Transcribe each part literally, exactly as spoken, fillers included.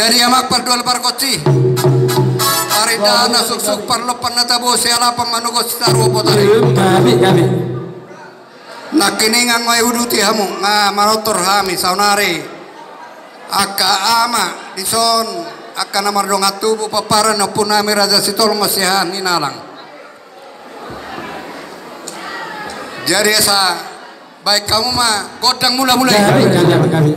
Jadi, amang pardua pargonsi, parindahan na suksuk, parlompan na tabo, sialapan manogot, sitaruhon botari. Gabe, gabe. Nangkiningan nga huuduti hamu, nga manortor hami saonari. Angka ama dison, angka na mardongan tubu, pomparan ni ompunami Raja Sitolngkot Siahaan Inalang. Jadi asa baen hamu ma gondang mula-mula i. Gabe, gabe, gabe.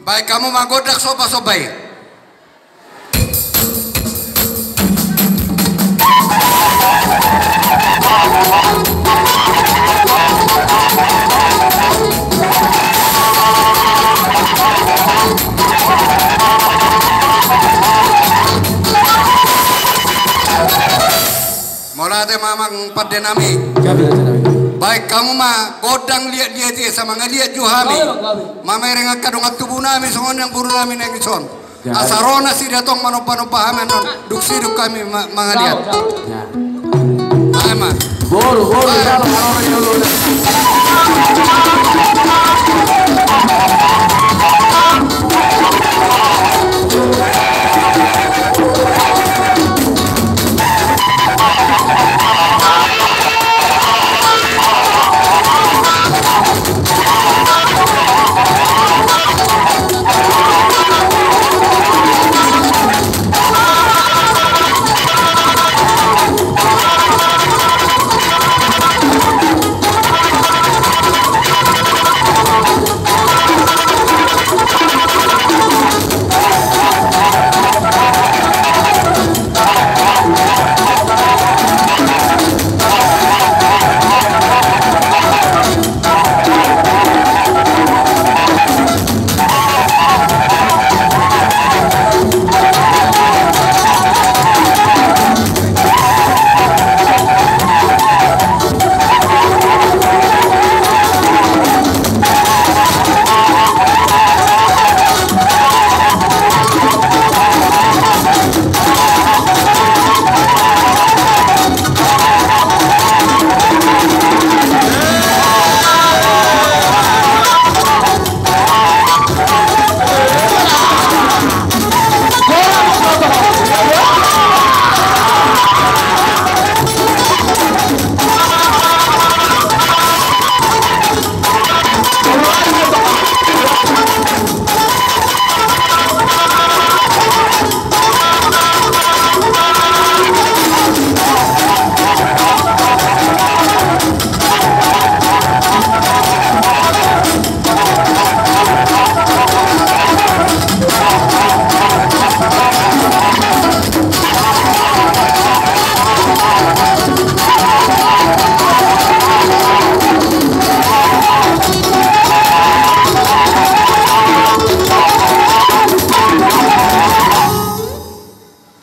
Baen hamu ma gondang somba-somba i. Mauliate ma amang pandenami. Gabe, gabe. Baen hamu ma gondang liat-liat i, asa mangaliat jo hami. Gabe, gabe. Mamereng angka dongan tubunami, songon i nang borunami na dison. Gabe. Asa ro nasida tong manomba-nomba hami annon, dung sidung hami ma-, mangaliat. Gabe, gabe. Gabe. Baen ma. Boru, boru, baen. Boru, boru.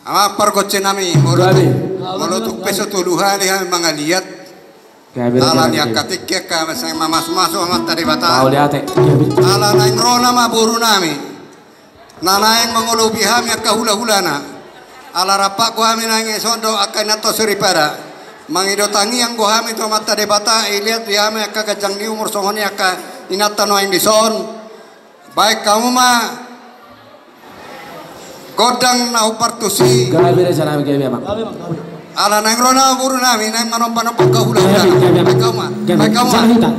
Amang pargonsi nami, molo tung, molo tung pe so tolu hali hami mangaliat, ala ni angka tingki angka mamasu-masu Amanta Debata. Ala naeng ro nama boru nami na naeng mangolopi hami angka hula-hulana. Ala rap do hami naeng dison dohot angka inanta soripada. Mangido tangiang do hami tu Amanta Debata, dilehon di hami angka ganjang ni umur songon i angka inanta nuaeng dison. Baen hamu ma gondang na hombar tusi. Gabe, raja nami, gabe, amang. Ala naeng ro nama boru nami naeng manomba-nomba angka hula-hula. Gabe, gabe, amang. Baen hamu ma. Gabe. Baen hamu ma.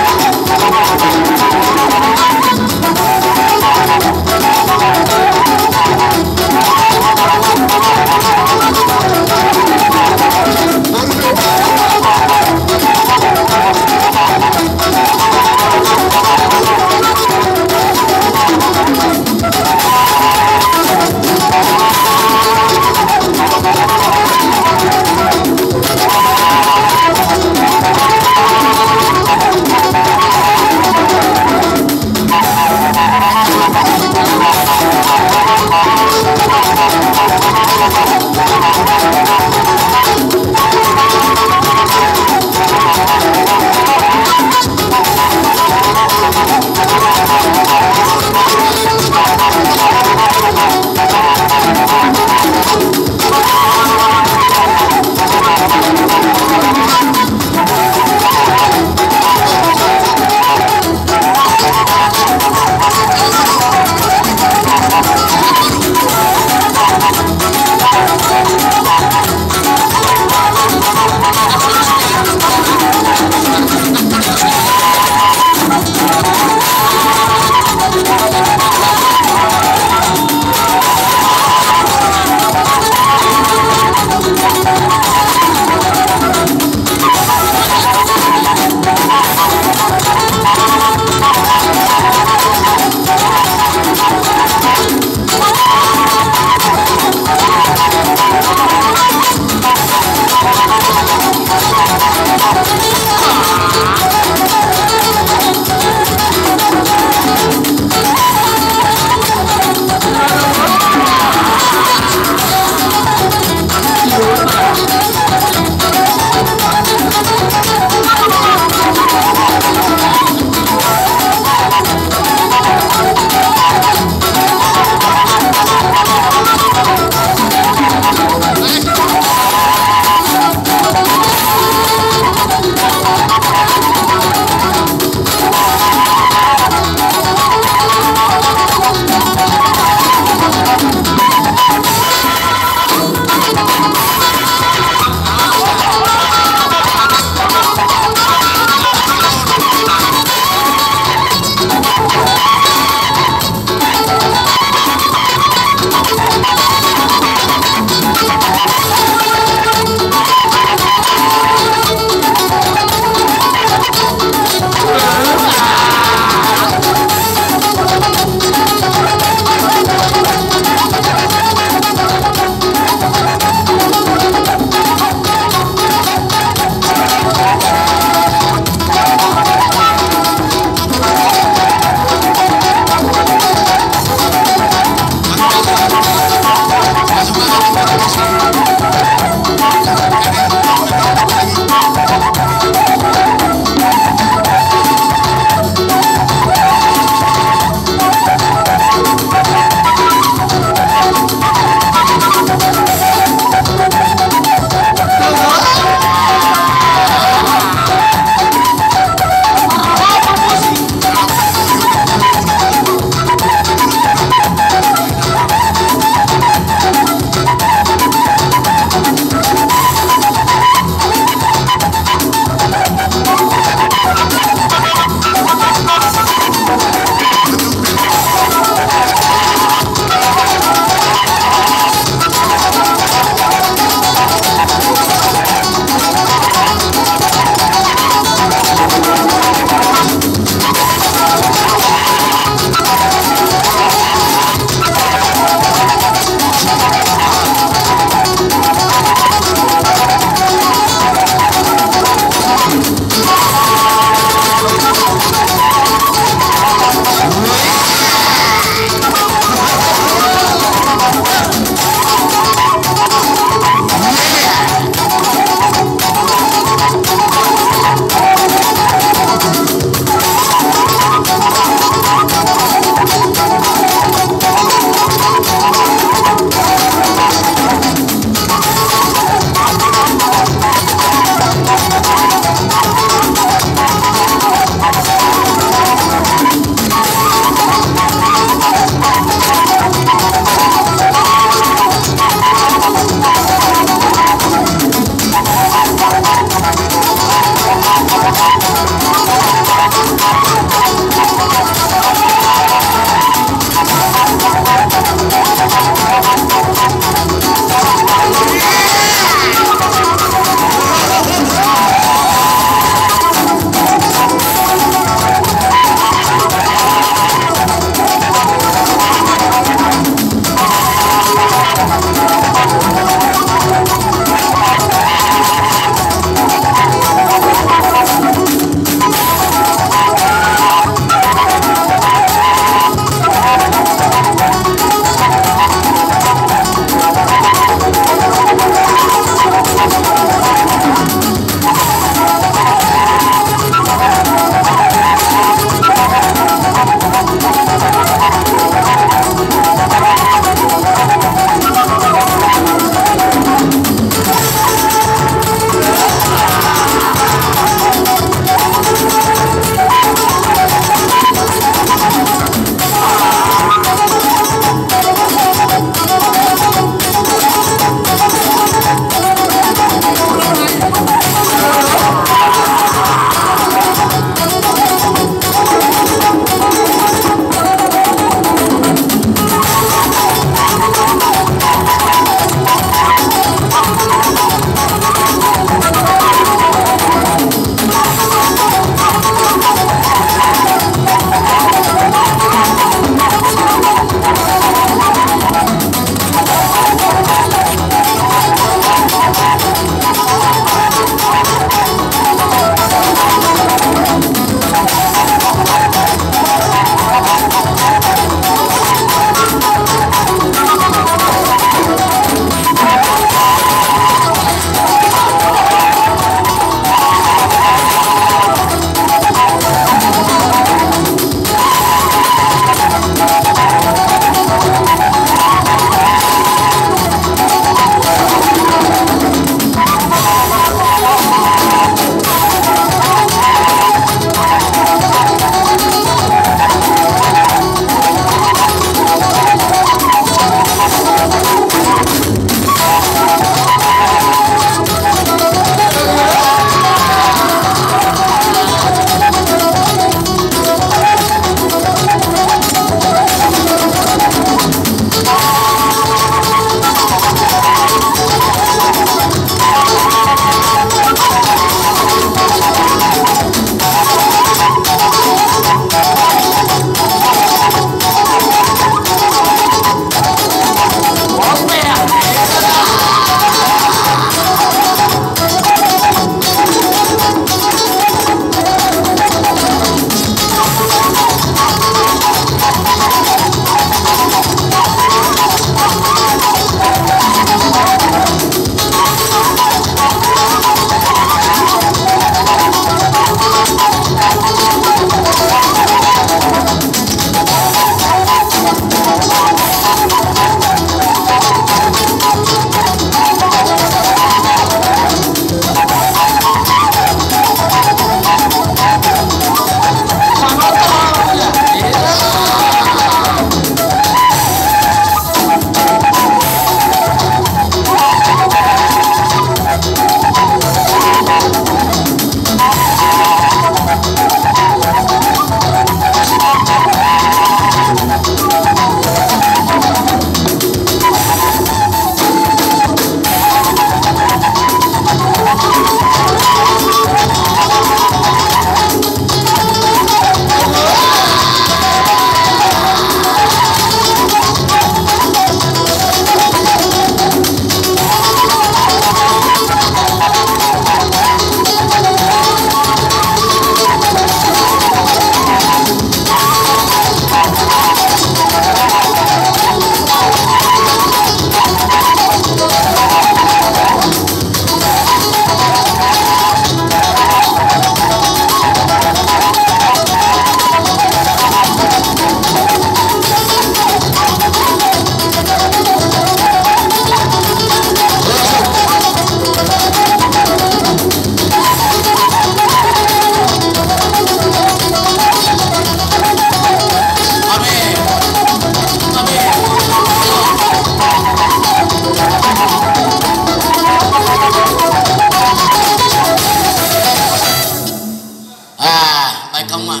Hamu ma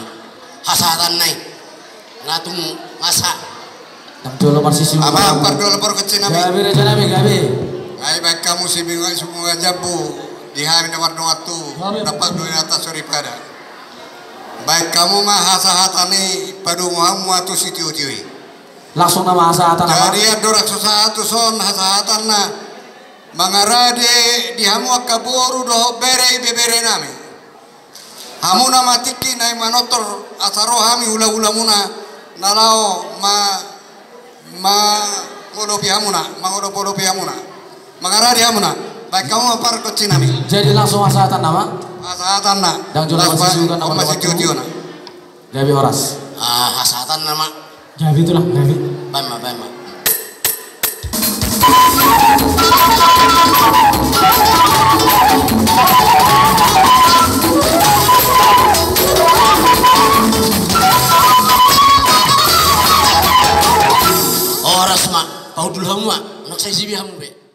hasahatanna i. Nga tung masa. Ndang jolo marsisiulan. Amang pardua laporkon si nami. Gabe raja nami, gabe. Nga dibaen hamu si Bunga, si Bunga Jambu, di hami na mardongan tubu. Gabe. Dapat dua atas soripada. Baen hamu ma hasahatan i, padomu hamu ma tu sitiotio i. Langsung nama hasahatan, amang. Jadi andorang so sahat tu son hasahatanna, mangarade di hamu angka boru dohot bere, ibebere nami. Hamuna ma tingki na i manortor asa ro hami hulahulamuna na laho ma, mangolopi hamuna, mangolopolopi hamuna. Mangarade hamuna, baen hamu ma pargonsi nami. Jadi langsung hasahatanna ma? Hasahatanna. Ndang jolo marsisiulan nama. Langsung ma sitiotio na. Gabe horas. Ah, hasahatanna ma. Gabe tulang, gabe. Baen ma, baen ma. Horas ma, pahundul hamu ma, unang sai sibi hamu be.